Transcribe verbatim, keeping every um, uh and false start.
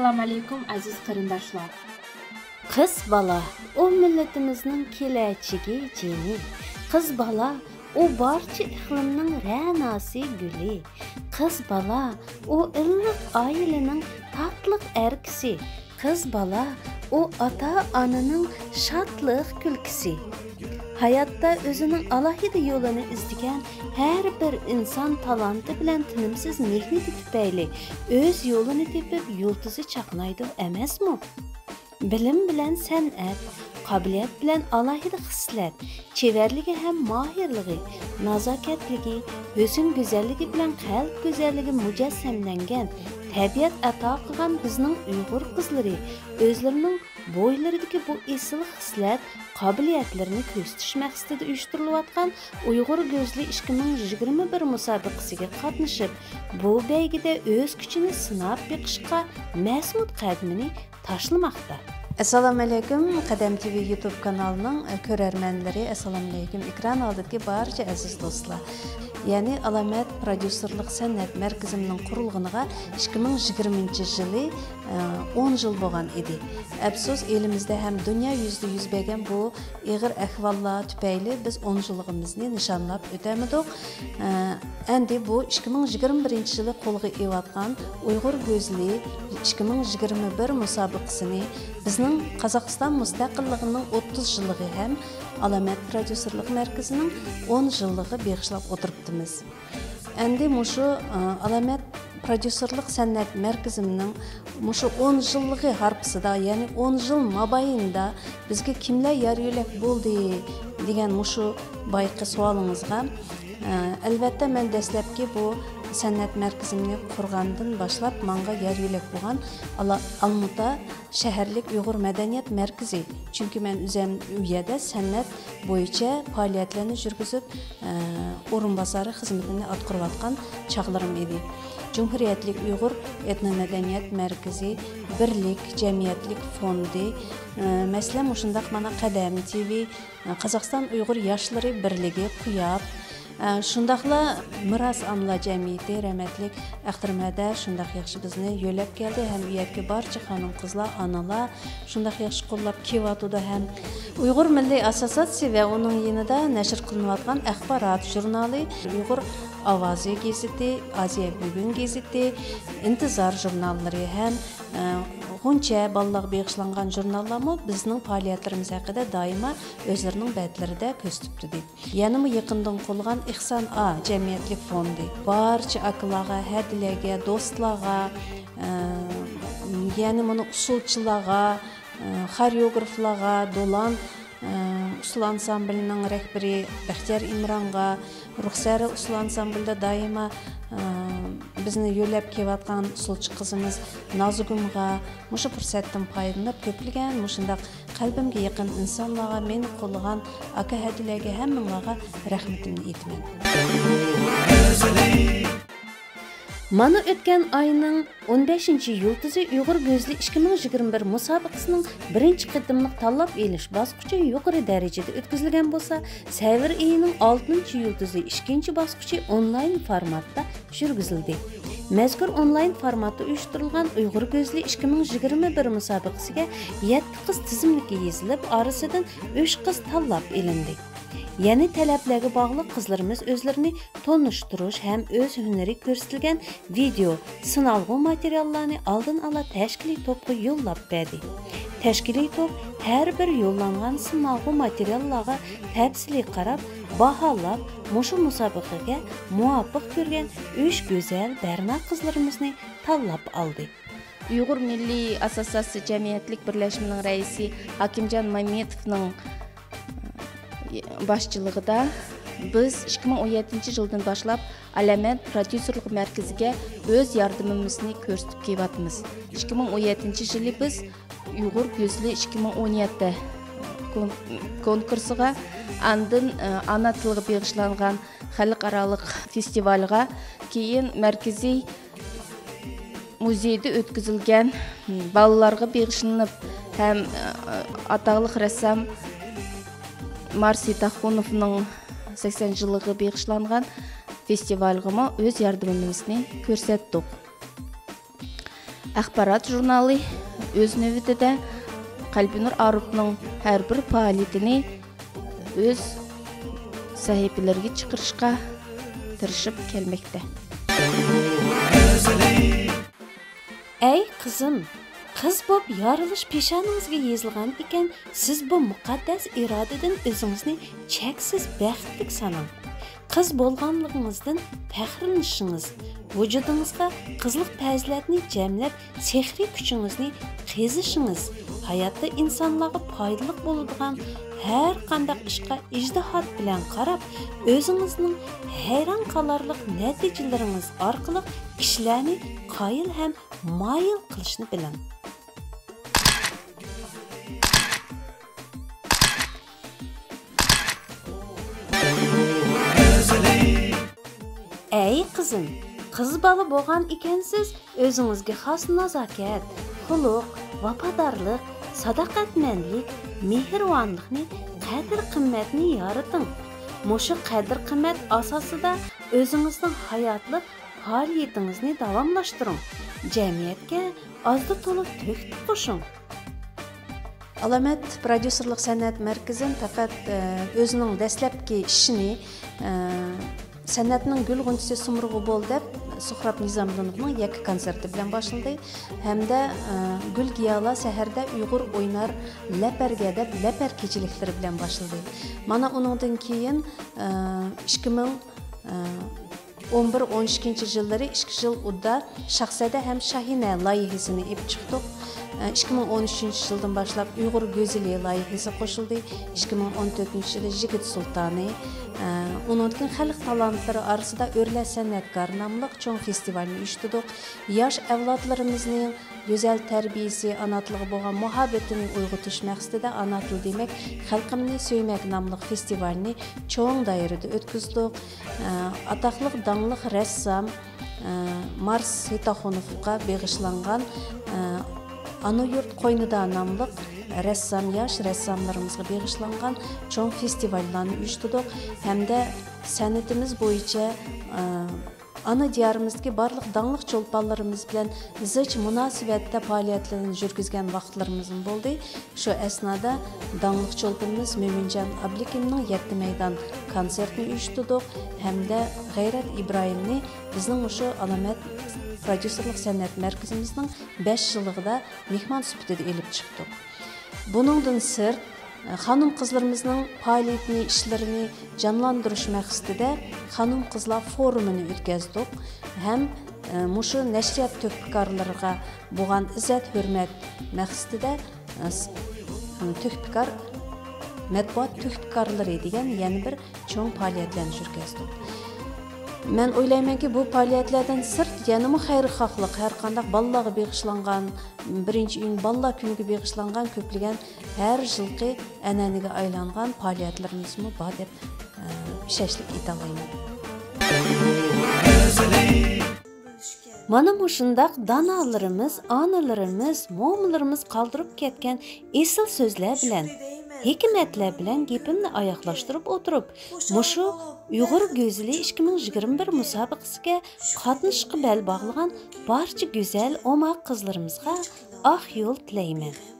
ئەسسالامۇئەلەيكۇم، ئەزىز قېرىنداشلار. قىز بالا، ئۇ مىللىتىمىزنىڭ كېلەچىكى، جېنى. قىز بالا، ئۇ بارچە ئىقلىمنىڭ رەناسى، گۈلى. قىز بالا، ئۇ ئىللىق ئائىلىنىڭ تاتلىق ئەركىسى. قىز بالا، ئۇ ئاتا-ئانىنىڭ شادلىق كۈلكىسى. ھاياتتا ئۆزىنىڭ ئالاھىدە يولىنى ئىزدىگەن ھەر بىر ئىنسان تالانتى بىلەن تىنىمسىز مېھنىتى تۈپەيلى ئۆز يولىنى تېپىپ، يۇلتۇزى چاقنايدۇ ئەمەسمۇ؟ بىلىم بىلەن سەنئەت، قابىلىيەت بىلەن ئالاھىدە خىسلەت، چېۋەرلىكى ھەم ماھىرلىقى، نازاكەتلىكى، ھۆسن گۈزەللىكى بىلەن قەلب گۈزەللىكى مۇجەسسەملەنگەن، تەبىئەت ئاتا قىلغان بىزنىڭ ئۇيغۇر قىزلىرى ئۆزلىرىنىڭ بويلىرىدىكى بۇ ئېسىل خىسلەت، قابىلىيەتلىرىنى كۆرسىتىش مەقسىتىدە ئۇيۇشتۇرۇلۇۋاتقان ئۇيغۇر گۈزىلى ئىككى مىڭ يىگىرمە بىر مۇسابىقىسىگە قاتنىشىپ، بۇ بەيگىدە ئۆز كۈچىنى سىناپ بېقىشقا مەسمۇت قەدىمىنى تاشلىماقتا. ئەسسالامۇئەلەيكۇم، قەدەم تىۋى يۇتۇب كانالىنىڭ كۆرەرمەنلىرى، ئەسسالامۇئەلەيكۇم، ئېكران ئالدىدىكى بارچە ئەزىز دوستلار. يەنى ئالامەت پروديۇسېرلىق سەنئەت مەركىزىمنىڭ قۇرۇلغىنىغا ئىككى مىڭ يىگىرمىنچى يىلى، ئە، ئون يىل بولغان ئىدى. ئەپسۇس، ئېلىمىزدە ھەم دۇنيا يۈزىدە يۈز بەرگەن بۇ ئېغىر ئەھۋاللار تۈپەيلى بىز ئون يىللىقىمىزنى نىشانلاپ ئۆتەلمىدۇق. ئە، ئەمدى بۇ ئىككى مىڭ يىگىرمە بىرىنچى يىلى قولغا ئېلىۋاتقان ئۇيغۇر گۈزىلى ئىككى مىڭ يىگىرمە بىر مۇسابىقىسىنى بىزنىڭ قازاقىستان مۇستەقىللىقىنىڭ ئوتتۇز يىللىقى ھەم ئالامەت پروديۇسېرلىق مەركىزىنىڭ ئون يىللىقى بېغىشلاپ ئولتۇرۇپتىمىز. ئەمدى مۇشۇ، ئە، ئالامەت پروديۇسېرلىق سەنئەت مەركىزىمنىڭ مۇشۇ ئون يىللىقى ھارپىسىدا، يەنى ئون يىل مابەينىدە بىزگە كىملەر يار يۆلەك بولدى دېگەن مۇشۇ بايىقى سوئالىڭىزغا، ئە، ئەلۋەتتە، مەن دەسلەپكى بۇ سەنئەت مەركىزىمنى قۇرغاندىن باشلاپ ماڭا يار يۆلەك بولغان ئالا-، ئالمۇتا شەھەرلىك ئۇيغۇر مەدەنىيەت مەركىزى. چۈنكى مەن ئۆزەم ئۇ يەردە سەنئەت بويىچە پائالىيەتلەرنى يۈرگۈزۈپ، ئە، ئورۇنباسارى خىزمىتىنى ئاتقۇرۇۋاتقان چاغلىرىم ئىدى. جۇمھۇرىيەتلىك ئۇيغۇر ئېتنو مەدەنىيەت مەركىزى، بىرلىك جەمئىيەتلىك فوندى، ئە، مەسىلەن، مۇشۇنداق مانا قەدەم تىۋى، قازاقىستان ئۇيغۇر ياشلىرى بىرلىكى، قۇياپ، ئە، شۇنداقلا مىراس ئانىلار جەمئىيىتى، رەھمەتلىك ئەختىرىم ھەدە شۇنداق ياخشى بىزنى يۆلەپ كەلدى ھەم ئۇ يەرگە بارچە خانىم-قىزلار، ئانىلار شۇنداق ياخشى قوللاپ كېلىۋاتىدۇ ھەم ئۇيغۇر مىللىي ئاسسوسىياتسىيە ۋە ئۇنىڭ يېنىدا نەشر قىلىنىۋاتقان ئەخبارات ژۇرنالى ئۇيغۇر ئاۋازى گېزىتى، ئازىيا بۈگۈن گېزىتى، ئىنتىزار ژۇرناللىرى ھەم، ئە، غۇنچە بالىلارغا بېغىشلانغان ژۇرناللارمۇ بىزنىڭ پائالىيەتلىرىمىز ھەققىدە دائىما ئۆزلىرىنىڭ بەتلىرىدە كۆرسىتىپ تۇردى. يەنىمۇ يېقىندىن قۇرۇلغان ئېھسان ئا جەمئىيەتلىك فوندى بارچە ئاكىلارغا، ھەدىلەرگە، دوستلارغا، ئە، يەنە مۇنۇ ئۇسسۇلچىلارغا، ئە، خورېئوگرافلارغا، دولان، ئە، ئۇسسۇل ئانسامبىلىنىڭ رەھبىرى بەختىيار ئىمرانغا، رۇخسارە ئۇسسۇل ئانسامبىلىدا دائىما، ئە، بىزنى يۆلەپ كېلىۋاتقان ئۇسسۇلچى قىزىمىز نازۇگۇمغا، مۇشۇ پۇرسەتتىن پايدىلىنىپ كۆپلىگەن مۇشۇنداق قەلبىمگە يېقىن ئىنسانلارغا، مېنى قوللىغان ئاكا ھەدىلەرگە، ھەممىڭلارغا رەھمىتىمنى ئېيتىمەن. مانا ئۆتكەن ئاينىڭ ئون بەشىنچى يۇلتۇزى ئۇيغۇر گۈزىلى ئىككى مىڭ يىگىرمە بىر مۇسابىقىسىنىڭ بىرىنچى قېتىملىق تاللاپ ئېلىش باسقۇچى يۇقىرى دەرىجىدە ئۆتكۈزۈلگەن بولسا، سەۋر ئېيىنىڭ ئالتىنچى يۇلتۇزى ئىككىنچى باسقۇچى ئونلاين فورماتتا يۈرگۈزۈلدى. مەزكۇر ئونلاين فورماتتا ئۇيۇشتۇرۇلغان ئۇيغۇر گۈزىلى ئىككى مىڭ يىگىرمە بىر مۇسابىقىسىگە يەتتە قىز تىزىملىككە يېزىلىپ، ئارىسىدىن ئۈچ قىز تاللاپ ئېلىندى. يەنە تەلەپلەرگە باغلىق قىزلىرىمىز ئۆزلىرىنى تونۇشتۇرۇش ھەم ئۆز ھۈنىرى كۆرسىتىلگەن ۋىدېئو، سىنالغۇ ماتېرىياللارنى ئالدىن ئالا تەشكىلىي توپقا يوللاپ بەردى. تەشكىلىي توپ ھەر بىر يوللانغان سىنالغۇ ماتېرىياللارغا تەپسىلىي قاراپ، باھالاپ، مۇشۇ مۇسابىقىگە مۇۋاپىق كۆرگەن ئۈچ گۈزەل بەرنا قىزلىرىمىزنى تاللاپ ئالدى. ئۇيغۇر مىللىي ئاسسوسىياتسىيە جەمئىيەتلىك بىرلەشمىنىڭ رەئىسى ھاكىمجان مامېتوفنىڭ باشچىلىقىدا بىز ئىككى مىڭ ئون يەتتىنچى يىلدىن باشلاپ ئالامەت پروديۇسېرلىق مەركىزىگە ئۆز ياردىمىمىزنى كۆرسىتىپ كېلىۋاتىمىز. ئىككى مىڭ ئون يەتتىنچى يىلى بىز ئۇيغۇر گۈزىلى ئىككى مىڭ ئون يەتتە كون-، كونكۇرسىغا، ئاندىن، ئانا تىلغا بېغىشلانغان خەلقئارالىق فېستىۋالغا، كېيىن مەركىزىي مۇزېيدا ئۆتكۈزۈلگەن بالىلارغا بېغىشلىنىپ ھەم ئاتاقلىق رەسسام مارسى تاخۇنوفنىڭ سەكسەن يىللىقىغا بېغىشلانغان فېستىۋالغىمۇ ئۆز ياردىمىمىزنى كۆرسەتتۇق. ئاخبارات ژۇرنالى ئۆز نۆۋىتىدە قەلبىنۇر ئارۇپنىڭ ھەر بىر پائالىيىتىنى ئۆز سەھىپىلىرىگە چىقىرىشقا تىرىشىپ كەلمەكتە. ئەي قىزىم، قىز بوپ يارىلىش پېشانىڭىزگە يېزىلغان ئىكەن، سىز بۇ مۇقەددەس ئىرادىدىن ئۆزىڭىزنى چەكسىز بەختلىك ساناڭ. قىز بولغانلىقىڭىزدىن پەخىرلىنىشىڭىز، ۋۇجۇدىڭىزغا قىزلىق پەزىلەتنى جەملەپ، سېھرىي كۈچىڭىزنى قېزىشىڭىز، ھاياتتا ئىنسانلارغا پايدىلىق بولىدىغان ھەر قانداق ئىشقا ئىجتىھات بىلەن قاراپ، ئۆزىڭىزنىڭ ھەيران قالارلىق نەتىجىلىرىڭىز ئارقىلىق كىشىلەرنى قايىل ھەم مايىل قىلىشنى بىلىڭ. ئەي قىزىم، قىز بالا بولغان ئىكەنسىز، ئۆزىڭىزگە خاس نازاكەت، خۇلق، ۋاپادارلىق، ساداقەتمەنلىك، مېھرىبانلىقنى، قەدىر-قىممەتنى يارىتىڭ. مۇشۇ قەدىر-قىممەت ئاساسىدا ئۆزىڭىزنىڭ ھاياتلىق پائالىيىتىڭىزنى داۋاملاشتۇرۇڭ. جەمئىيەتكە ئازدا-تولا تۆھپە قوشۇڭ. ئالامەت پروديۇسېرلىق سەنئەت مەركىزى پەقەت، ئە، ئۆزىنىڭ دەسلەپكى ئىشىنى، ئە، سەنئەتنىڭ گۈل غۇنچىسى سۇمرىغۇ بول دەپ سۇھراپ نىزامىدىنوۋنىڭ يەككە كونسېرتى بىلەن باشلىدى ھەمدە، ئە، گۈل گىيالا سەھەردە ئۇيغۇر ئوينار لەپەرگە دەپ لەپەر كېچىلىكلىرى بىلەن باشلىدى. مانا ئۇنىڭدىن كېيىن، ئە، ئىككى مىڭ، ئە، ئون بىر، ئون ئىككىنچى يىللىرى ئىككى يىل ئۇدا شاھزادە ھەم شاھىنە لايىھىسىنى ئېلىپ چىقتۇق. ئىككى مىڭ ئون ئۈچىنچى يىلدىن باشلاپ ئۇيغۇر گۈزىلى لايىھىسى قوشۇلدى. ئىككى مىڭ ئون تۆتىنچى يىلى يىگىت سۇلتانى، ئۇنىڭدىن كېيىن خەلق تالانتلىرى ئارىسىدا ئۆرلە سەنئەتكار ناملىق چوڭ فېستىۋالنى ئۇيۇشتۇردۇق. ياش ئەۋلادلىرىمىزنىڭ گۈزەل تەربىيىسى، ئانا تىلغا بولغان مۇھەببىتىنى ئويغىتىش مەقسىتىدە ئانا تىل دېمەك، خەلقىمنى سۆيمەك ناملىق فېستىۋالنى چوڭ دائىرىدە ئۆتكۈزدۇق. ئاتاقلىق داڭلىق رەسسام، ئە، مارس سېيتاخۇنوفقا بېغىشلانغان، ئە، ئانا يۇرت قوينىدا ناملىق رەسسام، ياش رەسساملىرىمىزغا بېغىشلانغان چوڭ فېستىۋاللارنى ئۇيۇشتۇردۇق ھەمدە سەنئىتىمىز بويىچە، ئە، ئانا دىيارىمىزدىكى بارلىق داڭلىق چولپانلىرىمىز بىلەن زىچ مۇناسىۋەتتە پائالىيەتلىرىنى يۈرگۈزگەن ۋاقىتلىرىمىزمۇ بولدى. شۇ ئەسنادا داڭلىق چولپىنىمىز مۆمىنجان ئابلىكىمنىڭ يەتتە مەيدان كونسېرتىنى ئۇيۇشتۇردۇق ھەمدە غەيرەت ئىبراھىمنى بىزنىڭ مۇشۇ ئالامەت پروديۇسېرلىق سەنئەت مەركىزىمىزنىڭ بەش يىللىقىدا مېھمان سۈپىتىدە ئېلىپ چىقتۇق. بۇنىڭدىن سىرت، خانىم-قىزلىرىمىزنىڭ پائالىيىتىنى، ئىشلىرىنى جانلاندۇرۇش مەقسىتىدە خانىم-قىزلار فورۇمىنى ئۆتكۈزدۇق ھەم، ئە، مۇشۇ نەشرىيات تۆھپىكارلىرىغا بولغان ئىززەت-ھۆرمەت مەقسىتىدە، ئە، س-، تۆھپىكار، مەتبۇئات تۆھپىكارلىرى دېگەن يەنە بىر چوڭ پائالىيەتلەرنى يۈرگۈزدۇق. مەن ئويلايمەنكى، بۇ پائالىيەتلەردىن سىرت يەنىمۇ خەيرخاھلىق، ھەر قانداق بالىلارغا بېغىشلانغان، بىرىنچى ئىيۇن بالىلار كۈنىگە بېغىشلانغان كۆپلىگەن ھەر يىلقى ئەنئەنىگە ئايلانغان پائالىيەتلىرىمىزمۇ بار دەپ، ئە، ئىشەنچلىك ئېيتالايمەن. مانا مۇشۇنداق دانالىرىمىز، ئانىلىرىمىز، مومىلىرىمىز قالدۇرۇپ كەتكەن ئېسىل سۆزلەر بىلەن، ھېكمەتلەر بىلەن گېپىمنى ئاياغلاشتۇرۇپ ئولتۇرۇپ، مۇشۇ ئۇيغۇر گۈزىلى ئىككى مىڭ يىگىرمە بىر مۇسابىقىسىگە قاتنىشىشقا بەل باغلىغان بارچە گۈزەل، ئوماق قىزلىرىمىزغا ئاق يول تىلەيمەن.